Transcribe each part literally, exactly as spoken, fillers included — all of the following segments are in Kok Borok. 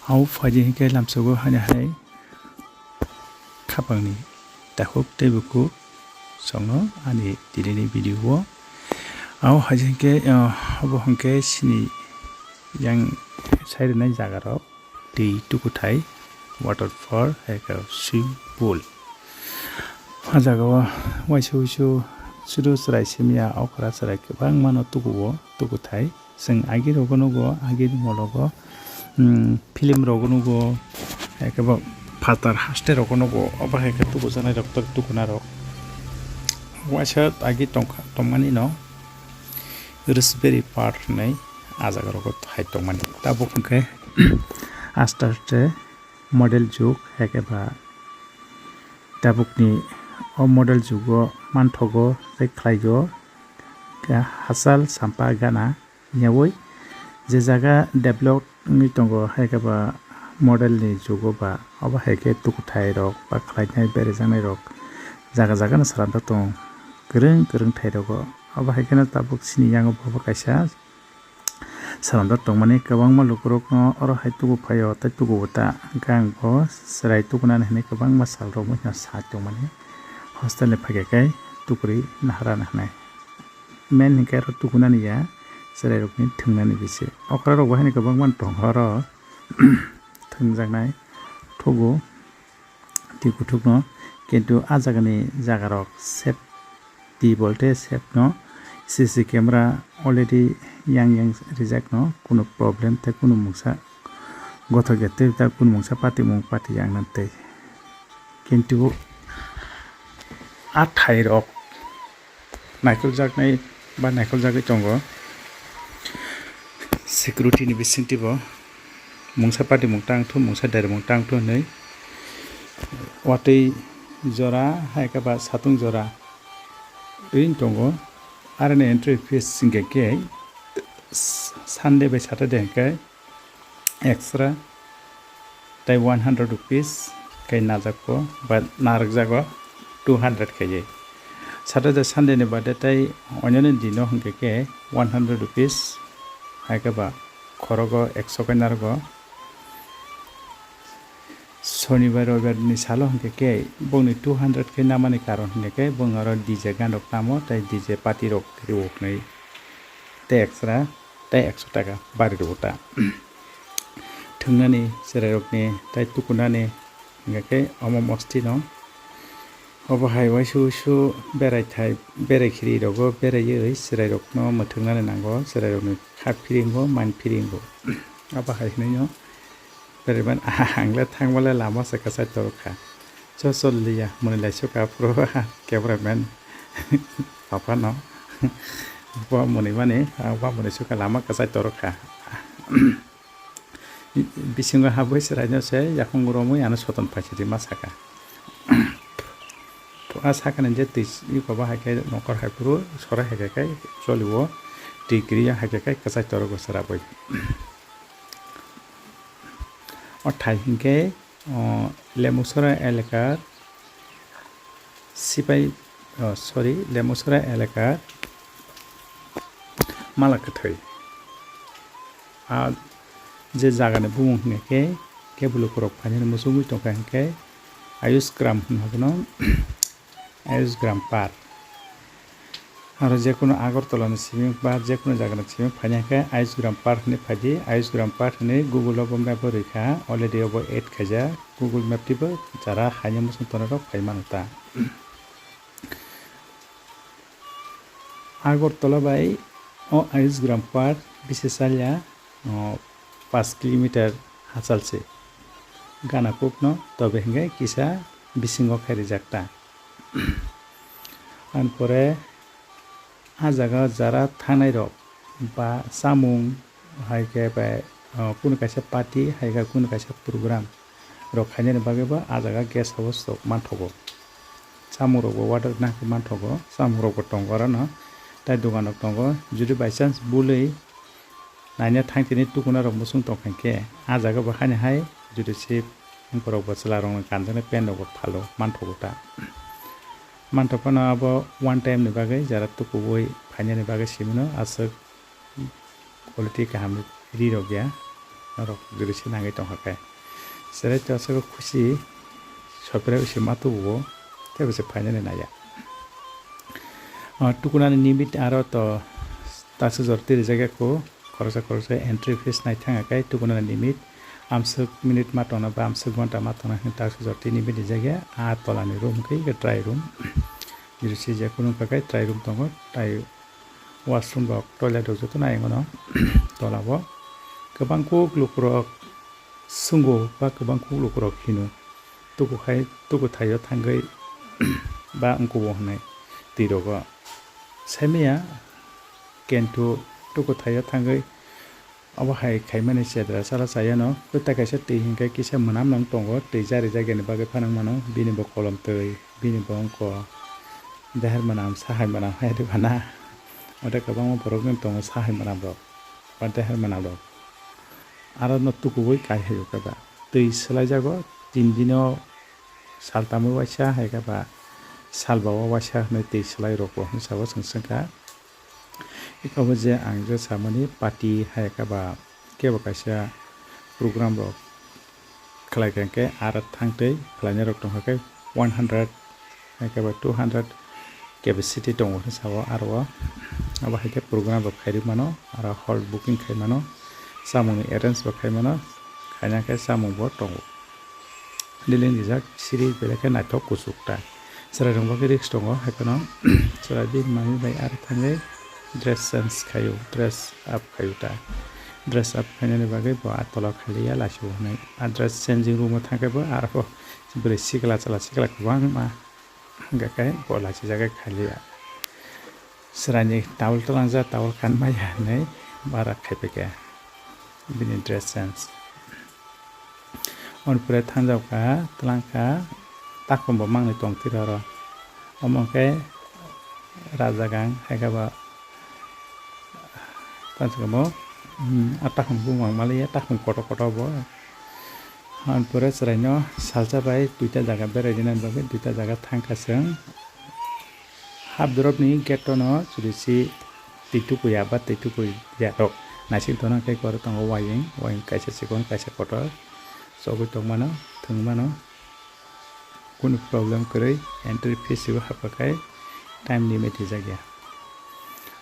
Au phaidi hinkhe lamsogo hani hai khapangni takhuk tei bukhuk songno ani tinini video o. Au haji hinkhe, ah, obo hinkhe sini yang side nai jaga rok twi tukuthai waterfall hai khe swimming pool. O jaga o waisa wuisu sudu chwrai simiya okra chwrai kwbangma no tukuo tukuthai. Chwng agee rogo nugo, agee mologo, um, film rogo nugo, hai khe bo phatar haste rogo nugo, obo hai khe tukujaknai rok, tok tukuna rok. Waisa agee tongkha, tongmani no Raspberry Park hinwi ah jaga rogo hai tongmani. Tabuk hwnkhe aste aste model jug, hai khe ba tabukni o model jugo manthogo tei khlaigo khe hachal sampa gana. Yaui je jaga develop wngwi tongo, hai khe ba model ni jugo ba, obo hai khe tukuthai rok ba khlainai berejaknai rok jaga jaga no salamjak tongo, kwrwng kwrwng thai rogo. Obo hai kheno tabuk chini yango bo kaisa salamjak tongmani, kwbangma lukurokno oro hai tuku phaio tei tukubo ta, hwnkhe ang bo chwrai tukunani hinwi kwbangma salrok wngkha sa tongmani, hostel ni phaikha khe tukuri naharani hinwi. Men hinkhe aro tukunani ya, chwrairokni thwngnani bisi. Okrarok bo haino kwbangma tongo oro thwngjaknai thugo twi kuthukno, kintu ah jagani jagarok safety bolte safe no C C camera already yang yang rijak no, kunu problem tei kunu mungsa gothok ya tei ta kunu mungsa patimung pati yang nang tei. Kintu ah thairok naikoljaknai ba naikoljakgwi tongo. Security ni bisingtwi bo mungsa patimung tangthu, mungsa dairmung tangthu hinwi watwi jora hai khe ba satung jora ring tongo. Aroni entry fees hingkhe khe Sunday bai Saturday hingkhe extra tei one hundred rupees khe najak ko ba narwkjago two hundred khe. Saturday Sunday ni bade tei onyo ni dino hingkhe khe one hundred rupees hai khe ba khorogo ekso khe narwgo. Sonibar roibar ni salo hingkhe khe bongni two hundred khe namani karon hingkhe khe bong aro D J gan rok tamo tei D J party rok riwoknai tei extra tei ekso taka bari rwo ta. Thwngnani chwrairokni tei tukunani hingkha khe omo mosti no. Obo hai uaisu uaisu berai thai, berai khiri rogo beraiwi chwrairokno mwthwngnani nango, chwrairokni kha phiringo, man phiringo. Abo hai hwnwi no beraiman ang le thangmale lama se kwchai torokha. Cho chol liya, mwnwi lai sukha phuru cameraman papa no. Bo mwnwi mani, ah, bo mwnwi sukha lama kwchai torokha. Bisingo habwi chwraino se yakung romwi ano soton phaisidi ma saka. A sakani je twi iko ba hai khe nokar hai phuru sorai hai khe choliwo twi kiriya hai khe kwchai torogo chwrabwi. O thai hinkhe, o, Lemusora elakar sipai, o, sorry, Lemusora elakar mala kwthwi. A je jagani bumung hinkhe khe bwlwkrok phainani muchungwi tongkha hinkhe Ayush Gram hwnwi bono Ayush Gram Park. Aro jekunu Agartala ni simi ba jekunu jaga ni simi phaina khe Ayush Gram Park hinwi phaidi, Ayush Gram Park hinwi Google o bo map o rwkha, already obo add khaijak, Google Map twibo jara haino muchung tongnai rok phai mano ta. Agartala bai o Ayush Gram Park bisi salya, o, paanch kilometer hachal se. Gana kukno tobe hinkhe kisa bisingo khe rijak ta. Ani pore ah jaga jara thangnai rok ba chamung hai khe bai, o, kunu kaisa party hai khe kunu kaisa program rok khainani bagwi bo ah jaga guest house rok manthogo. Chamung rok bo order nang khe manthogo, chamung rok bo tongo aro no, tei dogan rok tongo. Jodi by chance bwlwi naina thang tini tukuna rok muchung tong kha khe, ah jaga bo haino hai jodi se borok bo chwla rok no kanjaknai pen rok bo phalo manthogo ta. Manthok phano abo one time ni bagwi jara tukuwi phainani bagwi simi no aswk quality kaham ri rok ya. norok jodi se nangwi tongkha khe. Chwrai to aswk khusi soprai se ma tubuo, tei bo se phainani naiya. Ah, tukunani nimit aro to taksuk jor twi rijak ya kho, khoroksa khoroksa entry fees nai thang khe tukunani nimit amswk minute ma tongna ba amswk ghonta ma tongna hwnwi taksuk jor twi nimit rijak ya. Ah, tolani room khe try room. Jodi se je kunu kha khe try room tongo, tai washroom rok, toilet rok joto nai wngmano. Tola o kwbang kuk lukurok sungo ba kwbang kuk lukurok hino, tuku khai, tuku thaio thangwi ba wngkubo hwnwi twi rogo saimaya, kintu tuku thaio thangwi obo hai khaimani chedra chala chayano. Kwtai kaisa twi hinkhe kisa mwnam nang tongo, twi jari jagani bagwi phanang mano, bini bo kolom twi, bini bo wngkha deher mwnam, sahai mwnam hai rwbana. Ode kwbangma borok wng tongo sahai mwnam rok ba deher mwnam rok. Aro no tukuwi kai hai khe ba twi swlai jago, tin dino sal tamwi waisa hai khe ba sal ba o waisa hwnwi twi swlai rok bo hwnwi sabo chwng swngkha. Eko bo je ang je samani party hai khe ba kebo kaisa program rok khlai kha khe aro thang twi khlainai rok tong kha khe one hundred hai khe ba two hundred capacity tongo hwnwi sabo aro o. Abo hai khe program rok khairwi mano, aro hall booking khai mano, chamungni arrange bo khai mano, khaina khe chamung bo tongo. Liling rijak siri belai khe naithok kuchuk ta. Chwrai rok bagwi risk tongo, haiphano chwrai bini mami bai aro thangwi dress change khaio, dress up khaio ta. Dress up khainani bagwi bo a tola khaliya laisio hwnwi. A dress changing room o thangkhe bo aro bwrwi sikla chwla sikla kwbangma hwnkhe khe bo laisijagwi khaliya. Chwraini towel twlangjak, towel kanmaya hinwi bara khaibaikha bini dress change. Oni pore thangjak kha, twlang kha, takhum bo mangni tong tiro oro. Omo khe rajagang hai khe ba tamo, hmm, a takhum bumung maliya, takhum kotor kotor bo. Oni pore chwraino salsa bai duita jaga berai rina bagwi duita jaga thang kha chwng. Hap dorop ni gate o no chwrisi twi tukuya ba twi tukuya rok naisik dona khe koro tongo wayeng, wayeng kaisa chikon kaisa kotor chogwi tongmano thwngmano. Kunu problem kwrwi entry fees bo hapkha khai time limit rijak ya.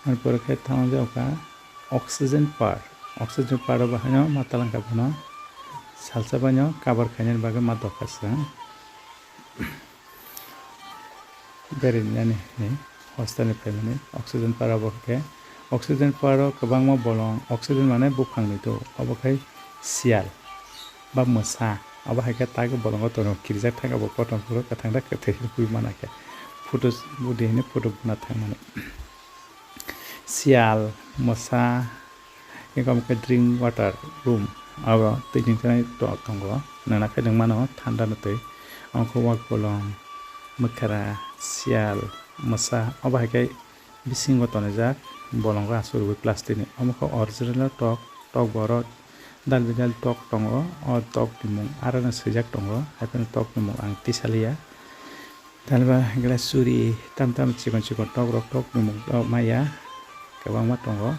Ani pore khe tamo jao kha oxygen part, oxygen part o bahaino ma talangkha bono salsa baino cover khainani bagwi ma dokha chwng. Berai nani hinwi hostel ni phaimani oxygen part o bo khe oxygen part o kwbangma bolong, oxygen mane buphang ni to, obo khai siyal ba mwsa, abo hai khe tak bolongo tono kirijak thangkha bo kotom phuru kwthang da kwthwi hwnwi mana khe photo budi hwnwi photo buna thangmani. Siyal, mwsa, eko omo khe drink water room, abo twi chwng chwng to tongo, nana khe nung mano thanda no twi, omo khe wak bolong, mwkhra, siyal, mwsa, obo hai khe bisingo tonijak bolongo asugwi plastic ni. Omo khe original tok, tok bo oro dal bidal tok tongo, o tok ni mung aro no swijak tongo, haiphano tok ni mung ang tisaliya. Talba glass suri tam tam chikon chikon tok rok tok ni mung tok maya kwbangma tongo.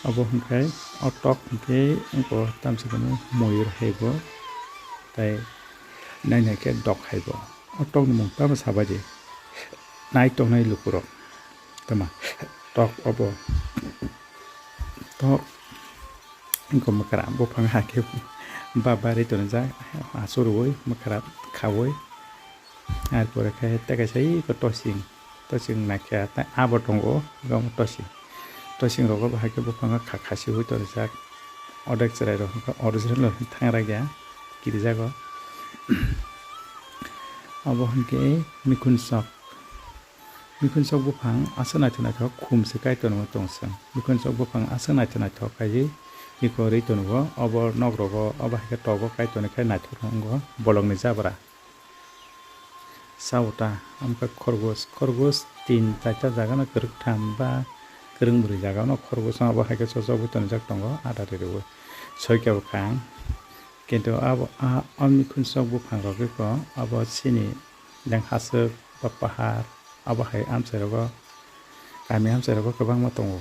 Obo hwnkhe o tok hwnkhe wngkha tam chikon moyur hai bo tei naina khe dok hai bo. O tok ni mung tamo sabaidi nai tongnai lukurok tama tok obo tok wngkha mwkhra buphang hakhe ba bari tonijak asuriui mwkhra khaui. Ar pore khe tei kaisa iko tosing, tosing naikha tei abo tongo, abo tosing. Tosing rogo bahai khe buphango kha khasiui tonijak. Odek chwrai rok hwnkhe original rok thangraiya kirijago. Abo hwnkhe mikhun sok, mikhun sok buphang aswk naithok naithok khum se kai tonwi tong chwng. Mikhun sok buphang aswk naithok naithok kaiwi iko rwi tongo. Obo nok rogo obo hai khe togo kai toni khai naithok wngkha bolongni jabra. Sa uta, amkha khorgos, khorgos tin chaita jaga no kwrwk tham ba kwrwng bwrwi jaga no khorgos no abo hai khe chojagwi tonijak tongo ada rwrwi soi khe bwkha. Kintu abo a, a mikhun sok buphang rok eko abo chini jang haswk ba pahar abo hai amchai rogo kami amchai rogo kwbangma tongo.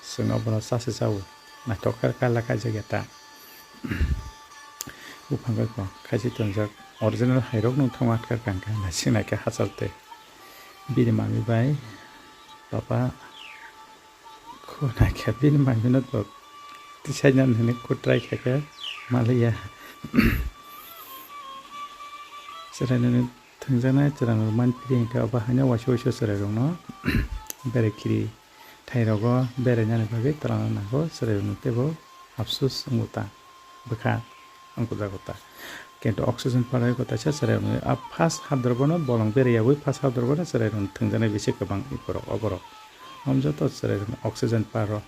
Chwng obono chasi chao naithok khe kaila kaijak ya ta. Buphang bai bo khachi tonjak original hairok nung thangma atkar kangkha naising naikhe hachal tei bini mami bai papa khuna khe bini mami no bo tisai nani hwnwi khutrai kha khe maliya. Chwrai nani thwngjaknai chwrairok man phiri hinkhe abo haino waisa waisa chwrairokno berai khiri thairogo berainani bagwi twlangna nango chwrairokno teibo afsus wngbo ta bwkha wngkujagota. Kintu oxygen parwi kota se chwrairokni a first habdorbono bolong beraiyawi first habdorbono chwrairokni thwngjaknai bisi kwbang ikorok oborok. Am joto chwrairokni oxygen paro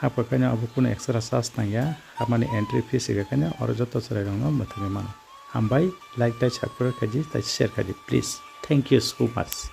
hapkha khaino abo kunu extra charge nangya hapmani entry fee swkha khaino oro joto chwrairokno mwthangwi mano. Hambai, like tai subscribe khaidi tai share khaidi please. Thank you so much.